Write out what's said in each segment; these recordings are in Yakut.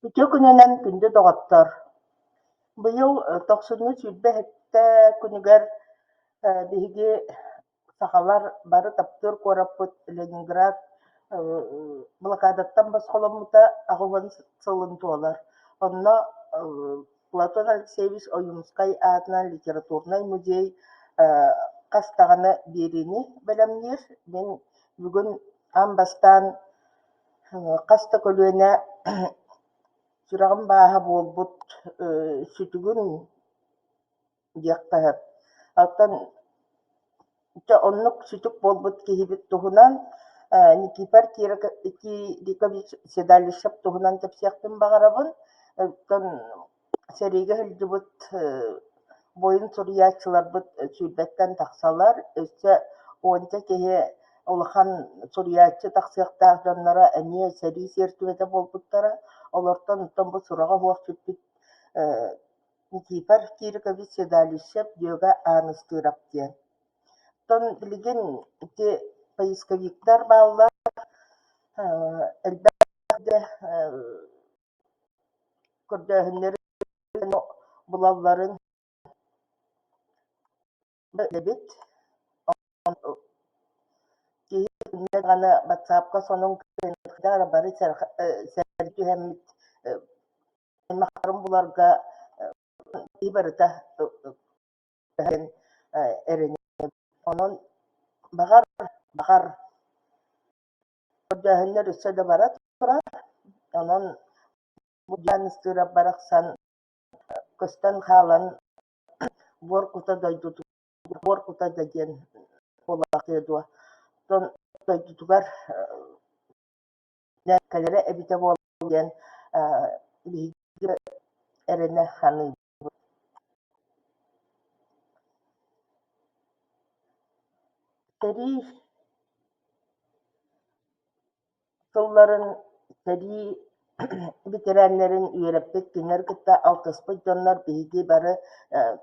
Үтүө күнүнэн күндү доҕоттор! Быйыл тохсунньу 27 күнүгэр биһиги сахалар бары таптыыр куораппыт Ленинград блокадаттан босхоломмута 80 сылын туолар. Онно Платон Алексеевич Ойуунускай аатынан литературнай музей хас даҕаны биэриини бэлэмниир. Мин бүгүн аан бастаан Хас да көлүөнэ сүрэҕим бааһа буолбут сүтүгүн диэххэ сөп. Оттон дьэ оннук сүтүк буолбут киһибит туһунан Никифор Кирикович Седалищев туһунан кэпсиэхпин баҕарабын. Оттон Сэриигэ сылдьыбыт буойун суруйааччыларбыт сүүрбэттэн тахсалар, өссө уонча киһи улахан суруйааччы тахсыахтаах дьонноро эмиэ сэрии сиэртибэтэ буолбуттара. Олортон оттон бу сураҕа суох сүппүт Никифор Кирикович Седалищев Дьүөгэ Ааныстыырап диэн. Оттон билигин ити поисковиктар бааллар, элбэх Көрдөөһүннэри булалларын билэбит. Киһи даҕаны батсаапка сонун эрэ бары сэргии түһэммит аймахтарын буларга киһи барыта эрэнэбит. Онон баҕар, баҕар Көрдөөһүннэр өссө да бара турар, онон бу Ыстыырап барахсан көстөн хаалан буор кута дойдутугар буор кута да диэн буолаахтыа дуо, оттон дойдутугар кэлэрэ эбитэ буолла диэн биһиги эрэнэ саныыбыт. Сэрии сылларын, сэрии бэтэрээннэрин үөрэппит, кинилэри кытта алтыспыт дьоннор биһиги бары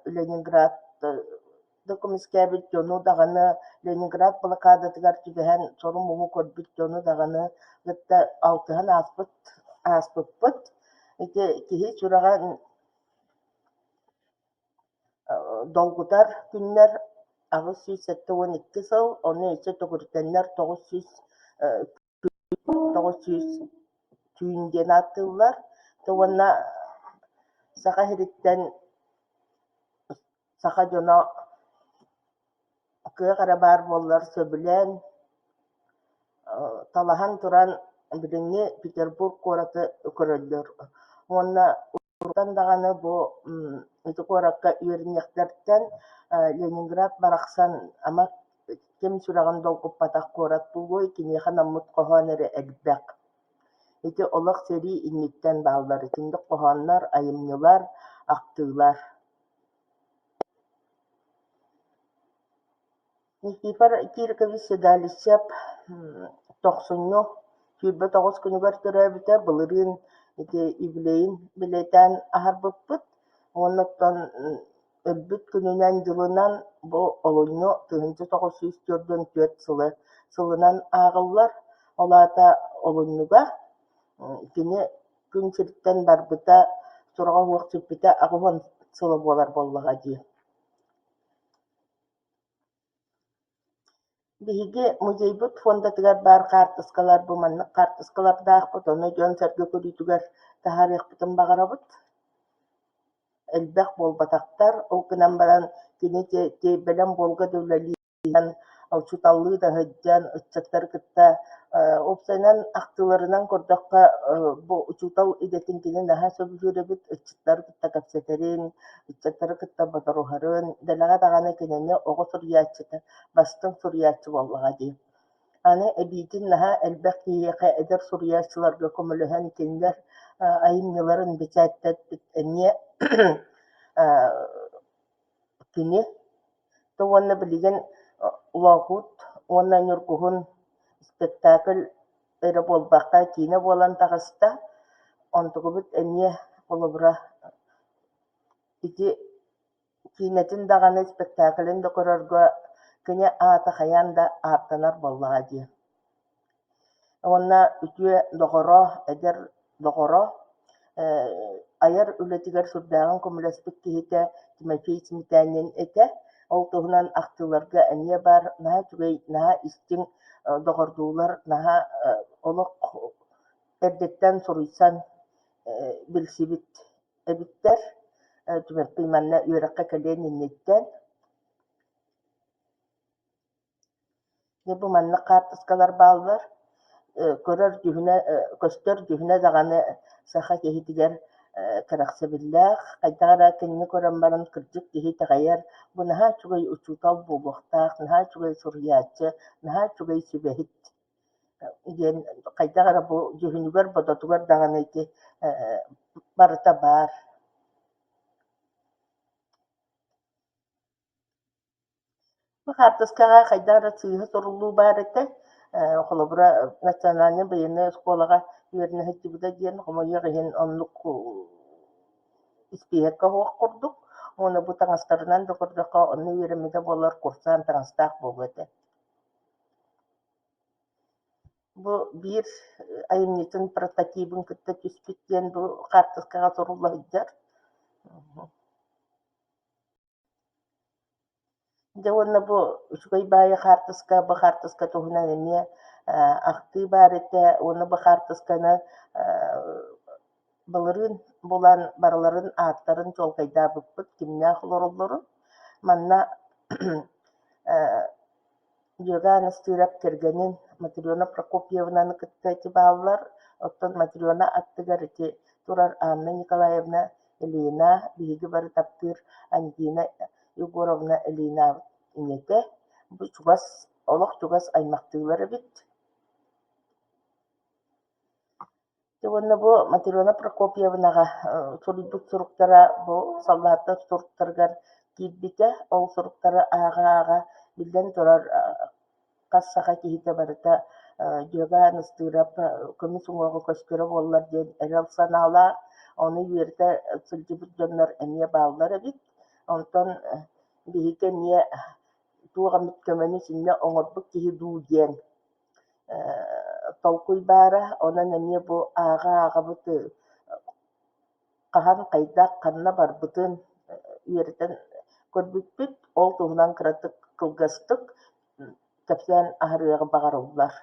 Ленинград да көмүскээбит дьону даҕаны, Ленинград блокадатыгар түбэһэн сору-муҥу көрбүт дьону даҕаны кытта алтыһан ааспыт ааспыппыт. Ити киһи сүрэҕэ Долгутар күннэр 872 сыл, ону өссө төгүрүтэннэр 900 түүн диэн ааттыыллар. Уонна Саха сириттэн саха дьоно кыах эрэ баар буоллар сөбүлээн, талаһан туран билиҥҥи Петербург куораты көрөллөр уонна Урутан даҕаны бу ити куоракка үөрэниэхтэриттэн Ленинград барахсан ама ким сүрэҕин долгуппатах куорат буолуой, киниэхэ анаммыт хоһоон эрэ элбэх. Ити олох сэрии инниттэн бааллар итинник хоһооннор, айымньылар, ахтыылар. Никифор Кирикович Седалищев тохсунньу 29 күнүгэр төрөөбүтэ, былырыын ити юбилейын бэлиэтээн аһарбыппыт уонна оттон өлбүт күнүнэн-дьылынан бу олунньу 1944 сылы сылынан ааҕыллар. Ол аата олунньуга кини күн сириттэн барбыта, сураҕа суох сүппүтэ 80 сыла буолар буоллаҕа дии. Биһиги музейбыт фондатыгар баар хаартыскалар бу маннык хаартыскалардаахпыт, ону дьон-сэргэ көрүүтүгэр таһаарыахпытын баҕарабыт. Элбэх буолбатахтар, ол гынан баран кини бэлэм буолга да үлэлииринэн, учууталлыы да сылдьан, ыччаттары кытта уопсайынан ахтыыларынан көрдөххө, бу учуутал идэтин кини наһаа сөбүлүүр эбит, ыччаттары кытта кэпсэтэрин, ыччаттары кытта бодоруһарын, дэлэҕэ даҕаны кинини оҕо суруйааччыта, бастыҥ суруйааччы буоллаҕа дии. Аны эбиитин наһаа элбэх киһиэхэ эдэр суруйааччыларга көмөлөһөн кинилэр айымньыларын бэчээттэппит эмиэ кини. То уонна билигин Лоокуут уонна Ньургуһун спектакль эрэ буолбакка киинэ буолан таҕыста. Онтукубут эмиэ холобура ити киинэтин даҕаны, спектаклын да көрөргө кини аата хайаан да ааттанар буоллаҕа дии. Уонна үтүө доҕоро, эдэр доҕоро айар үлэтигэр сүрдээҕин көмөлөспүт киһитэ Тимофей Сметанин этэ. Ол туһунан ахтыыларга эмиэ баар наһаа үчүгэй, наһаа истиҥ доҕордуулар, наһаа олох эрдэттэн суруйсан билсибит эбиттэр. Тимофей манна үөрэххэ кэлиэн инниттэн. Дьэ бу маннык хаартыскалар бааллар, көрөр дьүһүнэ, көстөр дьүһүнэ даҕаны саха киһитигэр кэрэхсэбиллээх, хайдах эрэ кинини көрөн баран кырдьык киһи итэҕэйэр, бу наһаа үчүгэй учуутал буолуохтаах, наһаа үчүгэй суруйааччы, наһаа үчүгэй сүбэһит диэн хайдах эрэ бу дьүһүнүгэр-бодотугар даҕаны ити барыта баар. Бу хаартыскаҕа хайдах эрэ сыыһа суруллуу баар этэ, холобура национальнай байыаннай оскуолаҕа үөрэнэ сылдьыбыта диэн хомойуох иһин оннук испииһэккэ суох курдук уонна бу таҥастарынан да көрдөххө онно үөрэммитэ буоллар курсаан таҥастаах буолуо этэ. Бу биир айымньытын прототибын кытта түспүт диэн бу хаартыскаҕа сурулла сылдьар. Дьэ уонна бу үчүгэй баайы хаартыска, бу хаартыска туһунан эмиэ ахтыы баар этэ уонна бу хаартысканы былырыын булан барыларын ааттарын чуолкайдаабыппыт, кимнээх олороллорун. Манна Дьүөгэ Анастыырап кэргэнин Матрена Прокопьевнаны кытта ити бааллар, оттон Матрена аттыгар ити турар Анна Николаевна Ильина, биһиги бары таптыыр Ангина Егоровна Ильина ийэтэ, бу чугас, олох чугас аймахтыылар эбит. Дьэ уонна бу Матрена Прокопьевнаҕа суруйбут суруктара бу саллааттар суруктарыгар киирбитэ. Ол суруктары ааҕа-ааҕа, биллэн турар, хас саха киһитэ барыта Дьүөгэ Анастыырап көмүс уҥуоҕа көстөрө буоллар диэн эрэл санаалаах, ону үөрэтэ сылдьыбыт дьоннор эмиэ бааллар эбит. Онтон биһиги эмиэ туох эмит көмөнү синньэ оҥорбут киһи дуу диэн толкуй баара, онон эмиэ бу ааҕа-ааҕабыт хаһан, хайдах, ханна барбытын үөрэтэн көрбүппүт, ол туһунан кыратык кылгастык кэпсээн аһарыаҕы баҕарыллар.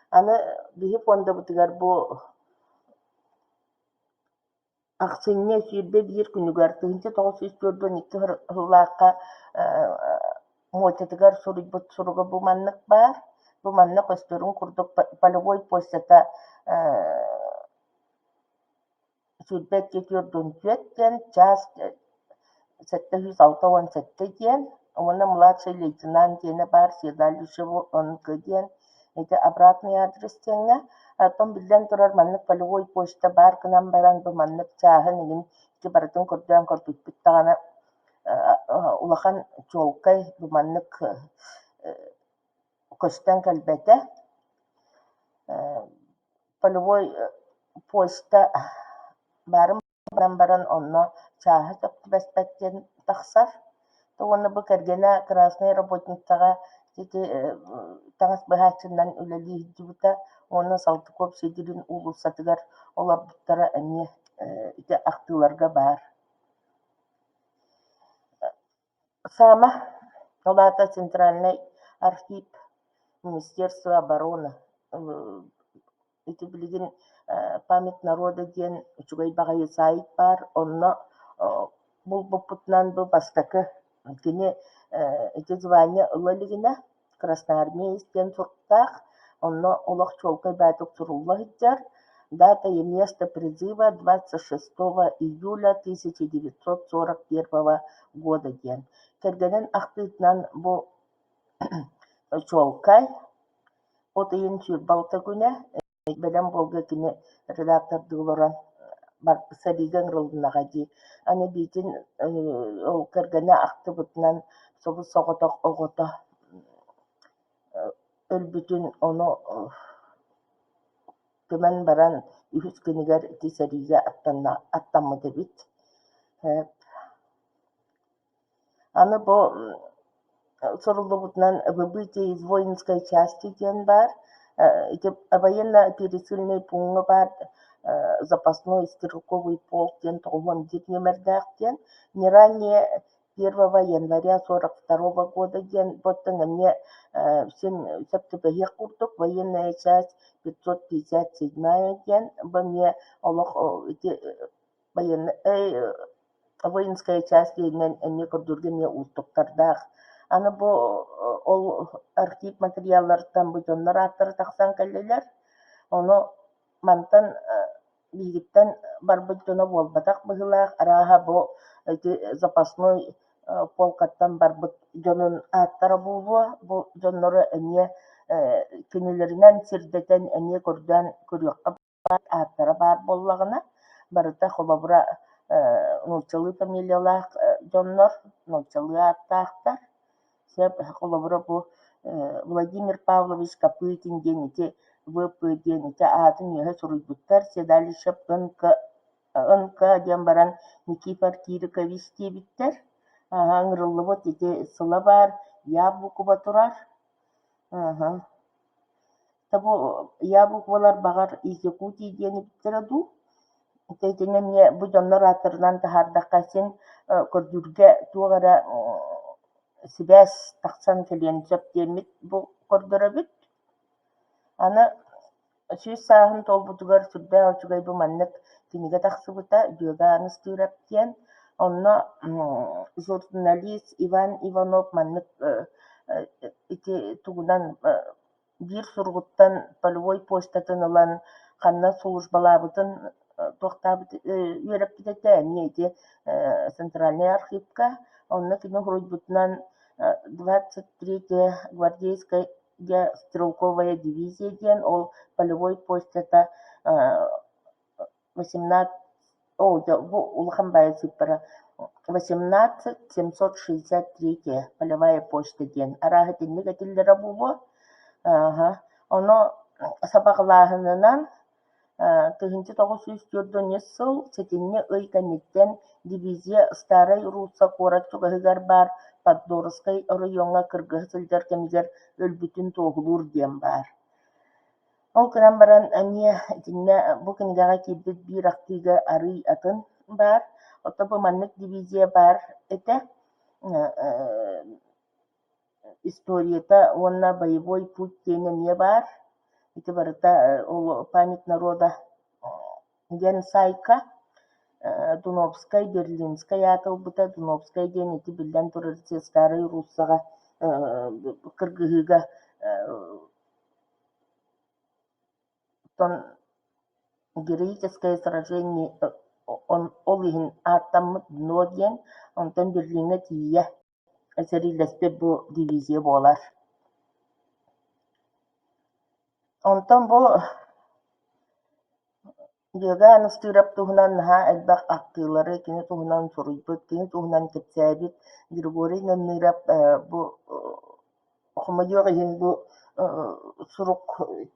Аны биһи фондабытыгар бу Ахсынньы 21 күнүгэр 1942 сыллаахха Мотятыгар суруйбут суруга бу маннык баар. Бу манна көстөрүн курдук полевой почтата 22 44 диэн, чаас 767 диэн уонна младший лейтенант диэнэ баар седалищево НК диэн ити обратный адрес диэҥҥэ. Оттон биллэн турар маннык полевой почта баар гынан баран бу маннык чааһын игин ити барытын көрдөөн көрбүппүт даҕаны улахан чуолкай бу маннык көстөн кэлбэтэ. Полевой почта баарын баран баран онно чааһы сөп түбэспэт диэн тахсар. Уонна бу кэргэнэ Красная работницаҕа ити таҥас быһааччынан үлэлии сылдьыбыта уонна Салтыков Сидорин уулуссатыгар олорбуттара эмиэ ити ахтыыларга баар. Саама, ол аата Центральный архив Министерства обороны ити билигин «Память народа» диэн үчүгэй баҕайы сайт баар, онно булбуппутунан бу бастакы кини ити звание ыла илигинэ Красноармеец диэн суруктаах, онно олох чуолкай баайдык сурулла сылдьар. Дата и место призыва 26 июля 1941 года диэн. Кэргэнин ахтыытынан бу чуолкай от ыйын 26 күнэ бэлэм буолга кини редактордыы олорон сэриигэ ыҥырылыннаҕа дии. Аны биитин ол кэргэнэ ахтыбытынан собус-соҕотох оҕото өлбүтүн ону көмөн баран үһүс күнүгэр ити сэриигэ аттаммыт эбит. Аны бу суруллубутунан «Выбытие из воинской части» диэн баар. Ити военно-оперативнай пууҥҥа баар. Запасной стрелковый полк диэн 91 нүөмэрдээх диэн. Не ранее 1 января 42 года диэн оттон эмиэ син сөп түбэһиэх курдук военная часть 557 диэн бу эмиэ олох ити военный воинская часть диэнинэн эмиэ көрдүүргэ эмиэ уустуктардаах. Аны бу ол архив материалларыттан бу дьоннор ааттара тахсан кэллилэр. Ону мантан биһигиттэн барбыт дьоно буолбатах быһыылаах, арааһа бу ити запасной полкаттан барбыт дьонун ааттара буолуо. Бу дьоннору эмиэ кинилэринэн сирдэтэн эмиэ көрдөөн көрүөххэ ааттара баар буоллаҕына, барыта холобура нууччалыы фамилиялаах дьоннор, нууччалыы ааттаахтар. Сөп, холобура бу Владимир Павлович Копытин диэн ити ВП диэн ити аатын үөһэ суруйбуттар, седалище НК НК диэн баран Никифор Кирикович диэбиттэр. Ыҥырыллыбыт ити сыла баар, Я буква турар. Бу Я буквалар баҕар из Якутии диэн эбиттэрэ дуу? Ити итини эмиэ бу дьоннор ааттарынан таһаардахха син көрдүүргэ туох эрэ сибээс тахсан кэлиэн сөп диэммит бу көрдөрөбүт. Аны 100 сааһын туолбутугар сүрдээх үчүгэй бу маннык кинигэ тахсыбыта Дьүөгэ Ааныстыырап диэн. Онно журналист Иван Иванов маннык ити тугунан биир суругуттан полевой почтатын ылан ханна службалаабытын туохтаабыт үөрэппит этэ эмиэ ити центральнай архивка. Онно кини суруйбутунан 23 гвардейская стрелковая дивизия диэн ол полевой почтата 18 о бу улахан баайы сыыппара 18 763 полевая почта диэн арааһа итинник этиллэрэ буолуо. Ону сабаҕалааһынынан 1943 сыл сэтинньи ый кэнниттэн дивизия Старай Русса куорат чугаһыгар баар Поддорскай оройуоҥҥа кыргыһа сылдьар кэмигэр өлбүтүн туоһулуур диэн баар. Ол гынан баран эмиэ итиннэ бу кинигэҕэ киирбит биир ахтыыга арыый атын баар. Оттон бу маннык дивизия баар этэ историята уонна боевой путь диэн эмиэ баар. Ити барыта ол память народа диэн саайка Дуновскай, Берлинскэй аата ылбыта. Дуновскай диэн ити биллэн турар Старай Руссаҕа кыргыһыыга Оттон героическое сражение ол иһин ааттаммыт дно диэн, онтон Берлиҥҥэ тиийэ сэриилэспит бу дивизия буолар. Онтон бу Дьүөгэ Ааныстыырап туһунан наһаа элбэх ахтыылары кини туһунан суруйбут, кини туһунан кэпсээбит Григорий Намыырап бу хомойуох иһин бу сурук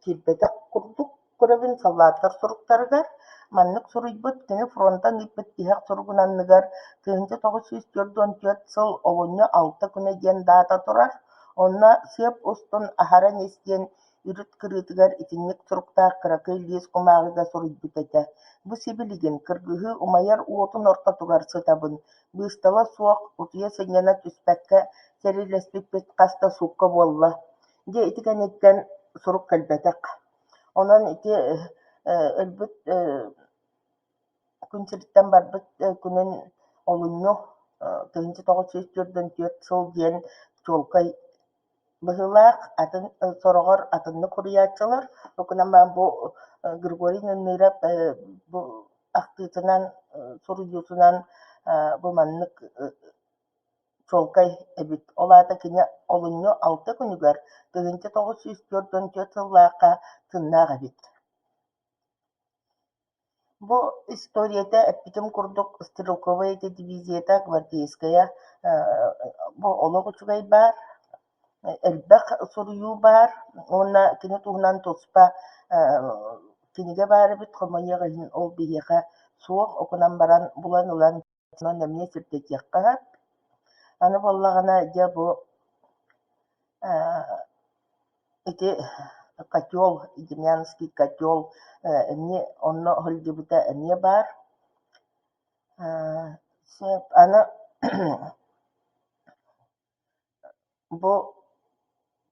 киирбэтэх курдук көрөбүн саллааттар суруктарыгар. Маннык суруйбут: кини фронтан ыыппыт тиһэх суругун анныгар 1944 сыл олунньу 6 күнэ диэн даата турар. Онно сыап устун аһаран ис диэн үрүт кырыытыгар итинник суруктаах кыракый лиис кумааҕыга суруйбут этэ: «Бу сибилигин кыргыһыы умайар уотун ортотугар сытабын, быыстала суох, утуйа-сынньана түспэккэ сэриилэспиппит хас да суукка буолла». Дьэ ити кэнниттэн сурук кэлбэтэх. Онон ити өлбүт күн сириттэн барбыт күнүн олунньу 1944 сыл диэн чуолкай быһыылаах, атын сороҕор атыннык суруйааччылар. Ол гынан баран бу Григорий Нынныырап бу ахтыытынан, суруйуутунан бу маннык чуолкай эбит. Ол аата кини олунньу 6 күнүгэр 1944 сыллаахха тыыннаах эбит. Бу историята эппитим курдук стрелковай дивизията гвардейская бу олох үчүгэй баар, элбэх суруйуу баар уонна кини туһунан туспа кинигэ баар эбит, хомойуох иһин ол биһиэхэ суох, окунан баран булан ылан онон эмиэ сирдэтиэххэ сөп. Аны буоллаҕына дьэ бу ити. Котел, Демьяновский котел эмиэ онно сылдьыбыта эмиэ баар. Сөп, аны бу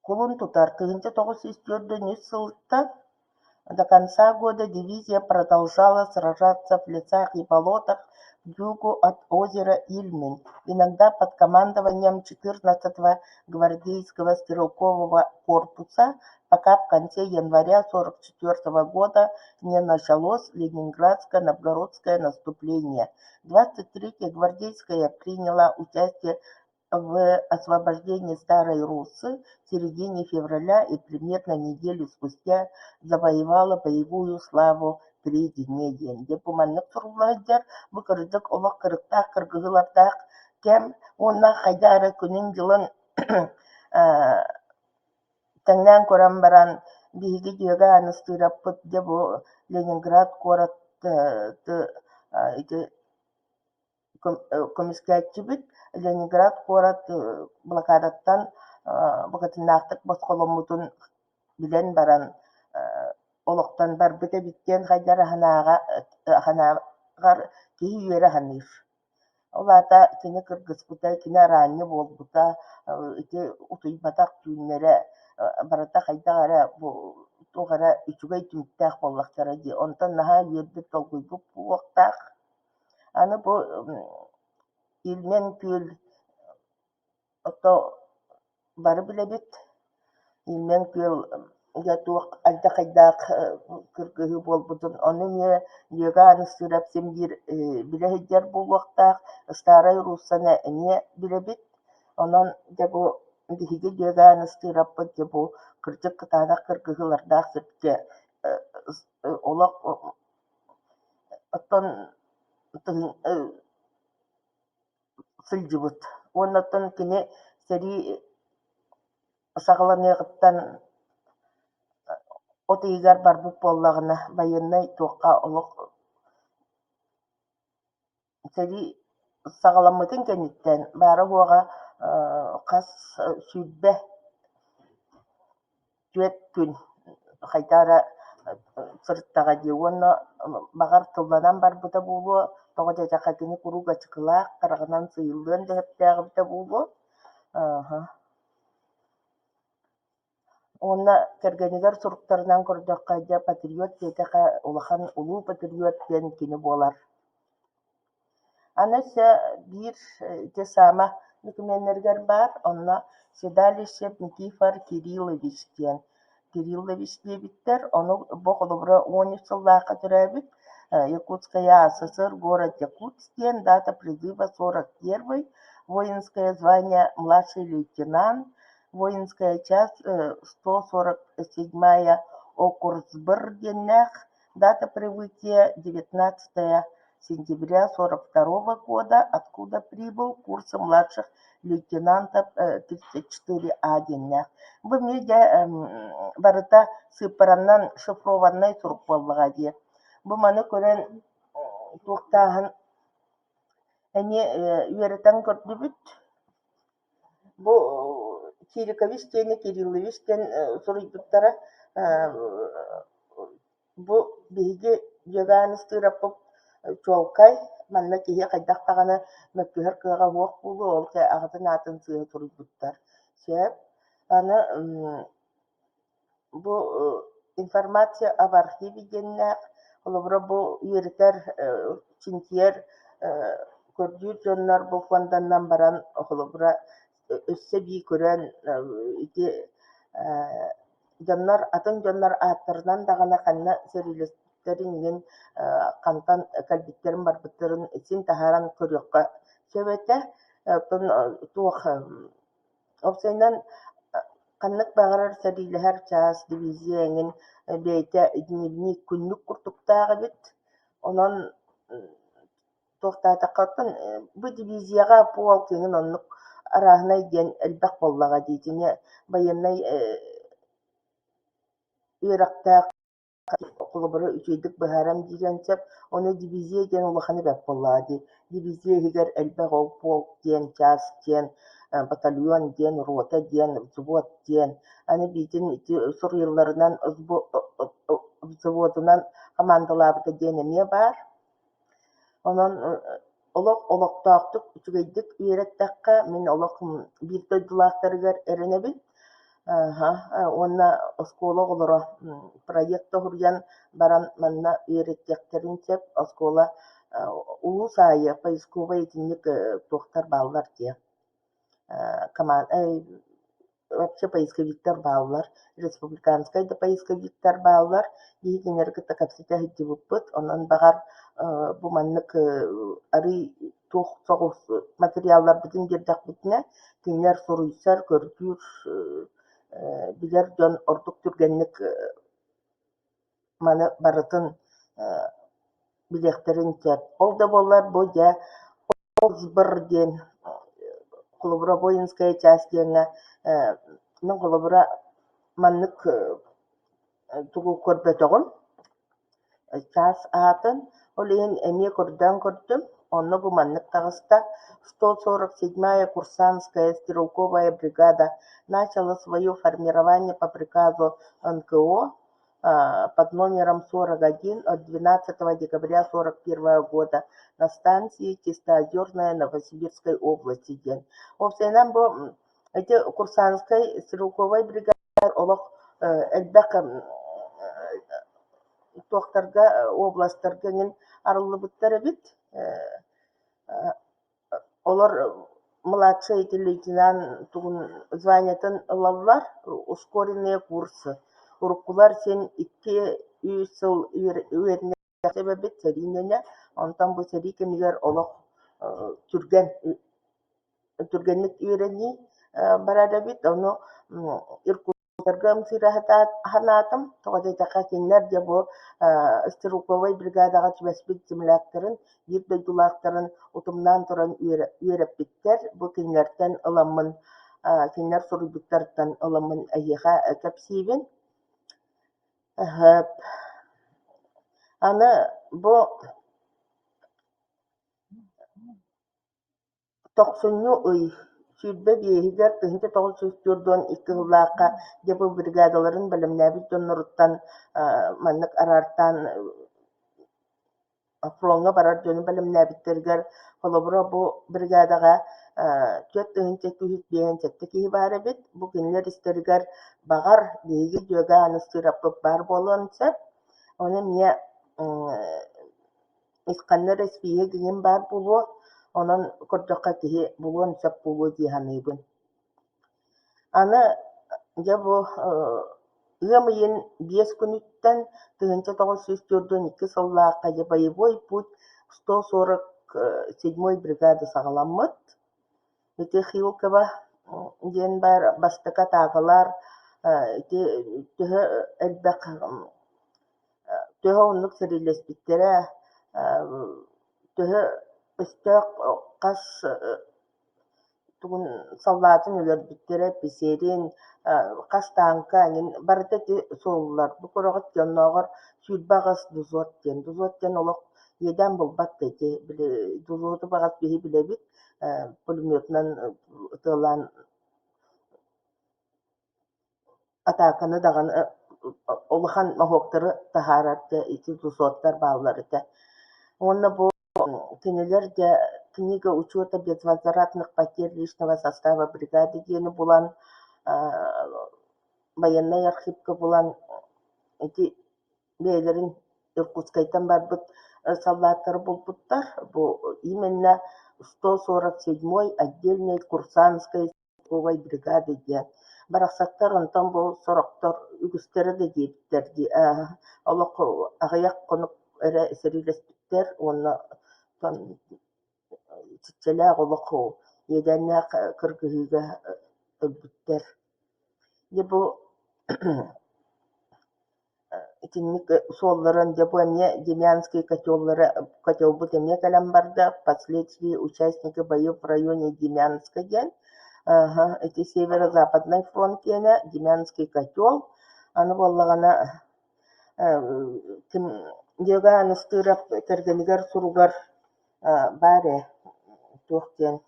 кулун тутар 1943 сылтан до конца года дивизия продолжала сражаться в лесах и болотах к югу от озера Ильмень, иногда под командованием 14-го гвардейского стрелкового корпуса, пока в конце января 1944 года не началось Ленинградско-Новгородское наступление. 23-я гвардейская приняла участие в освобождении Старой Руссы в середине февраля и примерно неделю спустя завоевала боевую славу при Дне диэн. Дьэ бу маннык сурулла сылдьар, бу кырдьык олох кырыктаах кыргыһыылардаах кэм уонна хайдах эрэ күнүн-дьылын тэҥнээн көрөн баран биһиги дьүөгэ Ааныстыыраппыт дьэ бу Ленинград куорат ити көмүскээччибит Ленинград куорат блокадаттан букатыннаахтык босхоломмутун билэн баран олохтон барбыт эбит диэн хайдах эрэ санааҕар киһи үөрэ саныыр. Ол аата кини кыргыспыта, кини араанньы буолбута, ити утуйбатах түүннэрэ барыта хайдах эрэ бу туох эрэ үчүгэй түмүктээх буоллахтара дии. Онтон наһаа үөрбүт, долгуйбут буолуохтаах. Аны бу Ильмень күөл ото бары билэбит, Ильмень күөлгэ туох алдьархайдаах кыргыһыы буолбутун, ону эмиэ Дьүөгэ Ааныстыырап син биир билэ сылдьар буолуохтаах, Старай Руссаны эмиэ билэбит. Онон дьэ бу биһиги Дьүөгэ Ааныстыыраппыт дьэ бу кырдьык кытаанах кыргыһыылардаах сиргэ олох оттон сылдьыбыт уонна оттон кини сэрии саҕаланыаҕыттан от ыйыгар барбыт буоллаҕына байыаннай туохха олох сэрии саҕаламмытын кэнниттэн баара-суоҕа хас 24 күн хайдах эрэ сырыттаҕа дии уонна баҕар тылланан барбыта буолуо, тоҕо диэтэххэ кини куруук ачыкылаах, хараҕынан сыыйыллыан да сөптөөх эбитэ буолуо. Уонна кэргэнигэр суруктарынан көрдөххө, дьэ патриот диэтэххэ улахан улуу патриот диэн кини буолар. Аны өссө биир ити саама докуменнарыгар баар, онно Седалищев Никифор Кириллович диэн Кириллович диэбиттэр, ону бу холобура 13 сыллаахха төрөөбүт Якутская АССР, город Якутск диэн, дата призыва 41-й, воинское звание младший лейтенант, воинская часть 147-я Окурсбр диэннээх, дата прибытия 19 сентября 42 года, откуда прибыл курсы младших лейтенантов 34А диэннээх. Бу эмиэ дьэ барыта сыыппаранан шифрованнай сурук буоллаҕа дии. Бу маны көрөн туохтааһын эмиэ үөрэтэн көрдүбүт. Бу Кирикович диэни Кириллович диэн суруйбуттара бу биһиги Дьөгүөнүстүүрэппит чуолкай, манна киһи хайдах даҕаны мөккүһэр кыаҕа суох буолуо, ол аҕатын аатын сыыһа суруйбуттар. Сөп. Аны бу информация об архиве диэннээх, холобура бу үөрэтэр, чинчийэр, көрдүүр дьоннор бу фонданнан баран холобура өссө эбии көрөн ити дьоннор атын дьоннор ааттарынан даҕаны ханна сэриилэспиттэрин иһин хантан кэлбиттэрин барбыттарын син таһааран көрүөххэ сөп этэ. Оттон туох уопсайынан ханнык баҕарар сэриилэһэр чаас, дивизия эҥин бэйэтэ дневник күннүк курдуктаах эбит. Онон туохтаатахха оттон бу дивизияҕа полк эҥин оннук арааһынай диэн элбэх буоллаҕа дии итини байыаннай үөрэхтээх холобура үчүгэйдик быһааран биэриэн сөп. Ону дивизия диэн улахана бэрт буоллаҕа дии. Дивизия иһигэр элбэх ол полк диэн, чаас диэн, Батальон диэн, рота диэн, взвод диэн. Аны биитин ити суруйалларынан взводунан хамаандалаабыта диэн эмиэ баар. Онон олох олохтоохтук үчүгэйдик үөрэттэххэ, мин олох биир дойдулаахтарыгар эрэнэбин. Уонна оскуола оҕолоро проект тоһуруйан баран манна үөрэтиэхтэрин сөп. Оскуола улуус аайы поисковай итинник туохтар бааллар дии вообще поисковиктар бааллар, республиканскай да поисковиктар бааллар. Биһиги кинилэри кытта кэпсэтэ сылдьыбыппыт. Онон баҕар бу маннык арыый туох соҕус материалларбытын биэрдэхпитинэ, кинилэр суруйсар, көрдүүр, билэр дьон ордук түргэнник маны барытын билиэхтэрин сөп. Ол да буоллар бу дьэ ОСБР диэн холобура воинская часть диэҥҥэ мин холобура маннык тугу көрбөтөҕүм чаас аатын, ол иһин эмиэ көрдөөн көрдүм, онно бу маннык таҕыста: 147-я курсантская стрелковая бригада начала свое формирование по приказу НКО под номером 41 от 12 декабря 41 года на станции Чистоозерная Новосибирской области диэн. Уопсайынан бу ити курсантскай стрелковай бригада олох элбэх туохтарга областарга эҥин арыллыбыттар эбит. Олор младшай ити лейтенант тугун званиетын ылаллар, ускоренные курсы. Уруккулар син 2-3 сыл үөрэнэ эбит сэрии иннинэ, онтон бу сэрии кэмигэр олох түргэн түргэнник үөрэнии барар эбит. Ону Иркутскайга ымсыыра санаатым, тоҕо диэтэххэ кинилэр дьэ бу стрелковай бригадаҕа түбэспит земляктарын, биир дойдулаахтарын утумнаан туран үөрэппиттэр. Бу кинилэртэн ыламмын, кинилэр суруйбуттарыттан ыламмын эһиэхэ кэпсиибин. Аны бу Тохсунньу ый 25-иһигэр 1942 сыллаахха дьэ бу бригадаларын бэлэмнээбит дьонноруттан маннык араартаан фроҥҥа барар дьону бэлэмнээбиттэригэр холобура бу бригадаҕа 4257 киһи баар эбит. Бу кинилэр истэригэр баҕар биһиги Дьүөгэ Ааныстыыраппыт баар буолуон сөп. Ону эмиэ Ханна эрэ испииһэк иҥин баар буолуо, онон көрдөххө киһи булуон сөп буолуо дии саныыбын. Аны дьэ бу ыам ыйын 5 күнүттэн 1942 сыллаахха дьэ боевой путь 147 бригада саҕаламмыт. Ити Хилково диэн баар бастакы атаакалар ити төһө элбэх Төһө оннук сэриилэспиттэрэ, төһө өстөөх хас тугун саллаатын өлөрбүттэрэ, эписиэрин, хас тааҥка эҥин барыта ити суоллар. Бу көрөҕүт дьоннооҕор 28 дозуот диэн. Дозуот диэн олох иэдээн буолбат да ити били дозуоту баҕас биһи билэбит, пулеметунан ытыалаан Атааканы даҕаны улахан моһуоктары таһаарар дьэ ити высоттар бааллар этэ. Уонна бу кинилэр дьэ книга учета безвозвратных потерь личного состава бригады диэни булан байыаннай архивка булан ити бэйэлэрин Иркутскайтан барбыт саллааттары булбуттар. Бу именно 147-й отдельной курсантской Стрелковай бригада диэн барахсаттар онтон бу сорохтор үгүстэрэ да диэбиттэр дии олох аҕыйах хонук эрэ сэриилэспиттэр уонна итиччэлээх олох иэдээннээх кыргыһыыга өлбүттэр. Дьэ бу Итинник суолларын дьэ бу эмиэ Демянские котеллара котелбут эмиэ кэлэн барда впоследствии участники боев в районе Демянска диэн ити северо-западнай фронт диэнэ Демянский котел аны буоллаҕына ким Дьөгүөр Анастыырап кэргэнигэр суругар баар ээ туох диэн.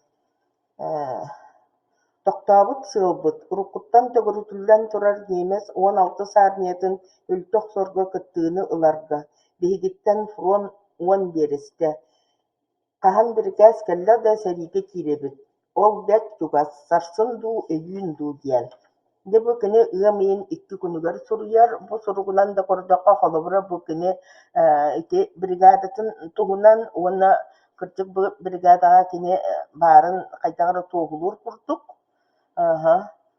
Тохтообут сыалбыт уруккуттан төгүрүтүллэн турар ньиэмэс 16-ыс армиятын үлтү охсорго кыттыыны ыларга, биһигиттэн фронт 10 биэрэстэ. Хаһан бирикээс кэллэ да сэриигэ киирэбит, ол бэрт чугас, сарсын дуу, өйүүн дуу диэн. Дьэ бу кини ыам ыйын 2 күнүгэр суруйар, бу суругунан да көрдөххө, холобура бу кини ити бригадатын туһунан уонна кырдьык бу бригадаҕа кини баарын хайдах эрэ туоһулуур курдук.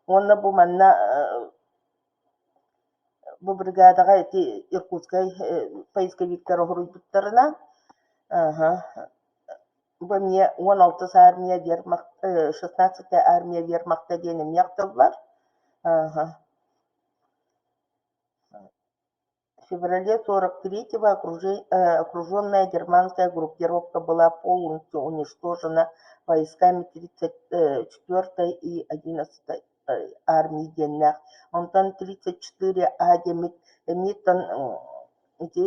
Уонна бу манна бу бригадаҕа ити Иркутскай поисковиктар уһуруйбуттарынан бу эмиэ 16-ыс армия вермахт 16-я армия вермахта диэн эмиэ ахтыллар. В феврале 43-го окруженная германская группировка была полностью уничтожена войсками 34-й и 11-й армии диэннээх. Онтон 34А диэммит эмиэттэн ити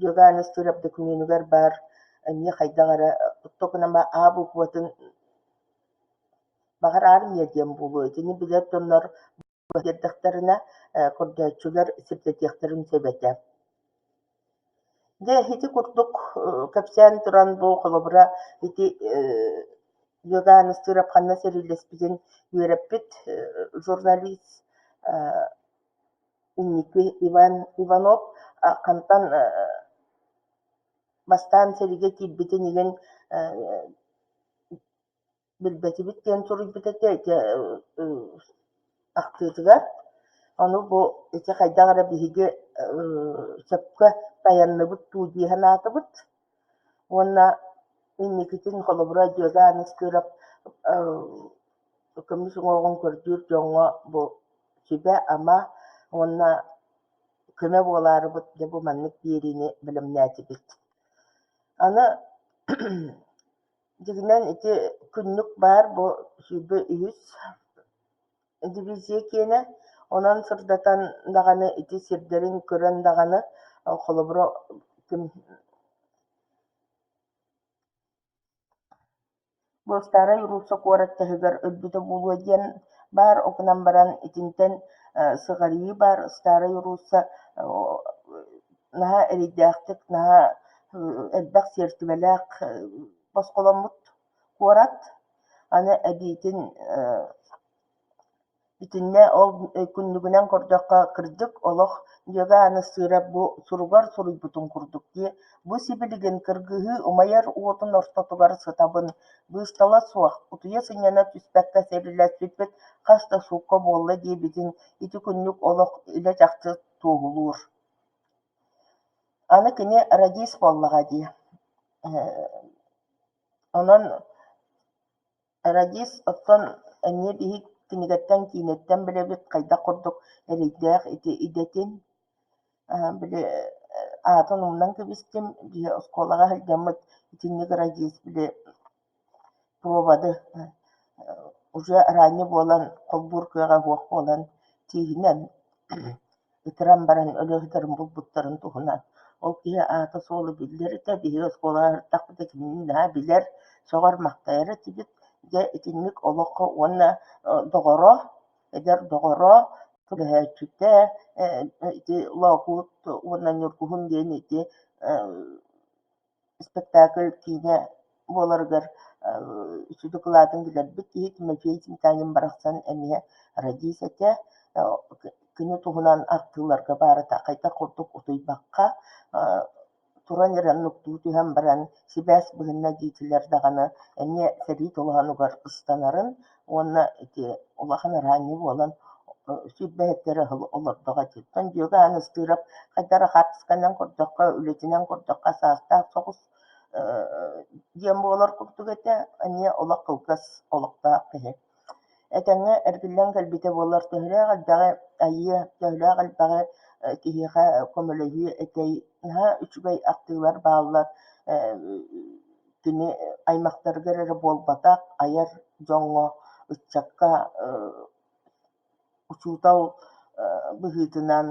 Дьөгүөр Ыстыырап докумуонугар баар эмиэ хайдах эрэ оттокунама А букватын баҕар армия диэн буолуо итини билэр дьоннор биэрдэхтэринэ көрдөөччүлэр сирдэтиэхтэрин сөп этэ. Дьэ ити курдук кэпсээн туран бу холобура ити Дьөгүөр Ыстыырап ханна сэриилэспитин үөрэппит журналист инники Иван Иванов хантан бастаан сэриигэ киирбитин иһин билбэтибит диэн суруйбут этэ ити ахтыытыгар. Ону бу ити хайдах эрэ биһиги сөпкө тайанныбыт дуу дии санаатыбыт. Уонна инникитин холобура Дьүөгэ Ааныстыырап көмүс уҥуоҕун көрдүүр дьоҥҥо бу сүбэ-ама уонна көмө буолаарыбыт дьэ бу маннык биэриини бэлэмнээтибит. Аны Дьиҥинэн ити күннүк баар бу 23 дивизия киэнэ, онон сырдатан даҕаны ити сирдэрин көрөн даҕаны холобура бу Старай Русса куорат таһыгар өлбүтэ буолуо диэн баар, ол гынан баран итинтэн сыҕарыйыы баар Старай Русса наһаа эрэйдээхтик, наһаа элбэх сиэртибэлээх босхоломмут куорат. Аны эбиитин итиннэ ол күннүгүнэн көрдөххө, кырдьык олох Дьүөгэ Ааныстыыра бу суругар суруйбутун курдук дии, бу сибилигин кыргыһыы умайар уотун ортотугар сытабын, быыстала суох, утуйа-сынньана түспэккэ сэриилэспиппит хас да суукка буолла диэбитин ити күннүк олох илэ-чахчы туоһулуур. Аны кини радист буоллаҕа дии. Онон радист оттон эмиэ биһи кинигэттэн, киинэттэн билэбит хайдах курдук эрэйдээх ити идэтин. Били аатын умнан кэбистим, биһи оскуолаҕа сылдьаммыт итинник радист били проводы уже араанньы буолан холбуур кыаҕа суох буолан тииһинэн ытыран баран өлө сытарын булбуттарын туһунан. Ол киһи аата-суола биллэр этэ, биһиги оскуолаҕа сырыттахпыт кинини наһаа билэр, сөҕөр-махтайар этибит. Дьэ итинник олоххо уонна доҕоро, эдэр доҕоро, көмөлөһөөччүтэ ити Лоокуут уонна Ньургуһун диэн ити Спектакль киинэ буоларыгар сүдү кылаатын билэрбит киһи Тимофей Сметанин барахсан эмиэ радист этэ. Кини туһунан ахтыыларга баарыта хайдах курдук утуйбакка туран эрэн нуктуу түһэн баран сибээс быһынна диэтилэр даҕаны эмиэ сэрии толоонугар ыстанарын уонна ити улахан араанньы буолан 27 эрэ сыл олордоҕо ити. Оттон Дьүөгэ Ааныстыырап хайдах эрэ хаартысканан көрдөххө, үлэтинэн көрдөххө саастаах соҕус диэн буолар курдук этэ, эмиэ олох кылгас олохтоох киһи. Этэҥҥэ эргиллэн кэлбитэ буоллар төһөлөөх элбэҕи айыа, төһөлөөх элбэҕи киһиэхэ көмөлөһүө этэй, наһаа үчүгэй ахтыылар бааллар кини аймахтарыгар эрэ буолбатах, айар дьоҥҥо, ыччакка учуутал быһыытынан,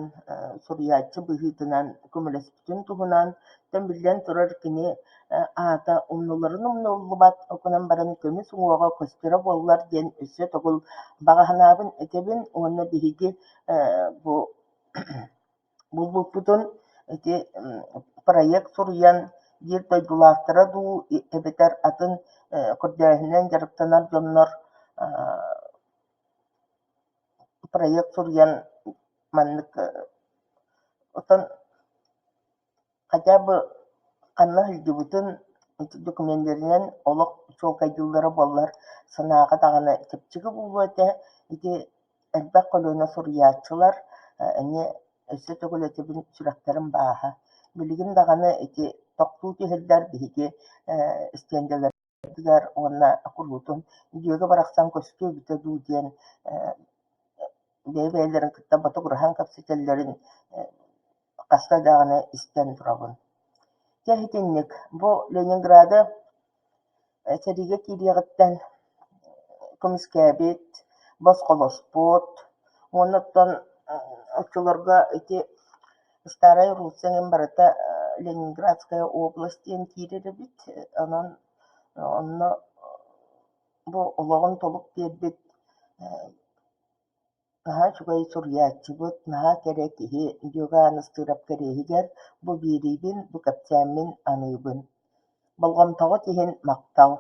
суруйааччы быһыытынан көмөлөспүтүн туһунан, биллэн турар, кини аата умнулларын умнуллубат, ол гынан баран көмүс уҥуоҕа көстөрө буоллар диэн өссө төгүл баҕа санаабын этэбин уонна биһиги бу булбуппутун ити проект суруйан биир дойдулаахтара дуу эбэтэр атын көрдөөһүнэн дьарыктанар дьоннор проект суруйан маннык оттон хотя бы ханна сылдьыбытын ити докуменнарынан олох чуолкайдыыллара буоллар санааҕа даҕаны чэпчэки буолуо этэ. Ити элбэх көлүөнэ суруйааччылар эмиэ өссө төгүл этэбин сүрэхтэрин бааһа. Билигин даҕаны ити тохтуу түһэллэр биһиги истиэндэлэрбитигэр уонна куруутун дьүөгэ барахсан көстүө эбитэ дуу диэн бэйэ-бэйэлэрин кытта ботугураһан кэпсэтэллэрин хаста даҕаны истэн турабын. Дьэ итинник бу Ленинграды сэриигэ киириэҕиттэн көмүскээбит, босхолоспут уонна оттон оччолорго ити Старая Руссия эҥин барыта Ленинградская область диэн киирэр эбит, онон онно бу олоҕун толук биэрбит Наһаа үчүгэй суруйааччыбыт, наһаа кэрэ киһи Дьуга Ааныстыырап кэриэһигэр бу биэриибин, бу кэпсээммин аныыбын. Болҕомтоҕут иһин махтал.